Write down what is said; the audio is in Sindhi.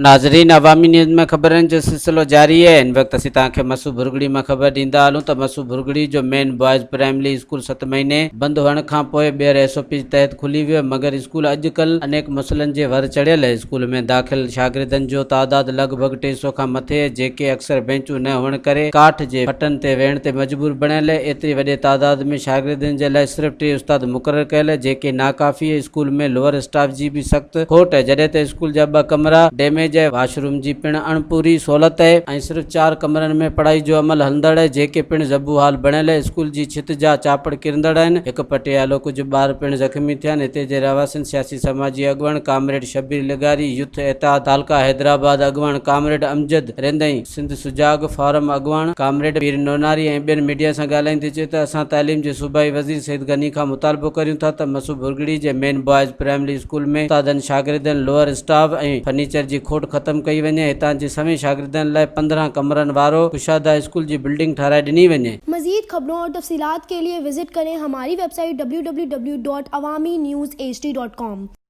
ناظرين عوامي نيوز ۾ خبرن جو سلسلو جاري آهي هن وقت اسين توهان کي مسو ڀرڳڙي مان خبر ڏيندا هلون ته مسو ڀرڳڙي جو مين بوائز پرائمري اسڪول ست مهيني بند هئڻ کان پوء ٻيهر ايس او پيز تحت کلي ويو مگر اسڪول اڄ ڪلهه انيڪ مسئلن جي ور چڙهيل اسڪول ۾ داخل شاگردن جو تعداد لڳ ڀڳ 300 کان مٿي جيڪي اڪثر بينچون نه هئڻ ڪري ڪاٺ جي ڦٽن تي ويهڻ تي مجبور بڻيل ايتري وڏي تعداد ۾ شاگردن جي لاء صرف ٽي استاد مقرر ڪيل جيڪي ناڪافي اسڪول ۾ لوئر اسٽاف جي به سخت کوٽ جڏهن ته اسڪول جا ٻه ڪمرا ڊيميج واش روم جي پڻ اڻپوري سهولت ۽ صرف چار ڪمرن ۾ پڙهائي جو عمل هلندڙ جيڪي پڻ زبون حال بڻيل اسڪول جي ڇت جا چاپڙ ڪرندڙ آهن هڪ پٽيالو ڪجهه ٻار پڻ زخمي ٿيا آهن هتي جي رهواسين سياسي سماجي اڳواڻ ڪامريڊ شبير لغاري يوٿ اتحاد تعلقه حيدرآباد اڳواڻ ڪامريڊ امجد رند ۽ سنڌ سجاڳ فورم اڳواڻ ڪامريڊ پير نوناري ۽ ٻين ميڊيا سان ڳالهائيندي چيو ته اسان تعليم جي صوبائي وزير سيد غني کان مطالبو ڪريون ٿا ته مسو ڀرڳڙي جي مين بوائز پرائمري اسڪول ۾ استادن شاگردن لوئر اسٽاف ۽ فرنيچر جي کوٽ ختم ڪئي وڃي هتان جي سوين شاگردن لاء 15 ڪمرن وارو ڪشاده اسڪول جي بلڊنگ ٺهرائي ڏني وڃي. مزيد خبرون اور تفصيلات کے لئے وزٽ ڪرين ھماري ويب سائيٽ www.awamiNewsHD.com.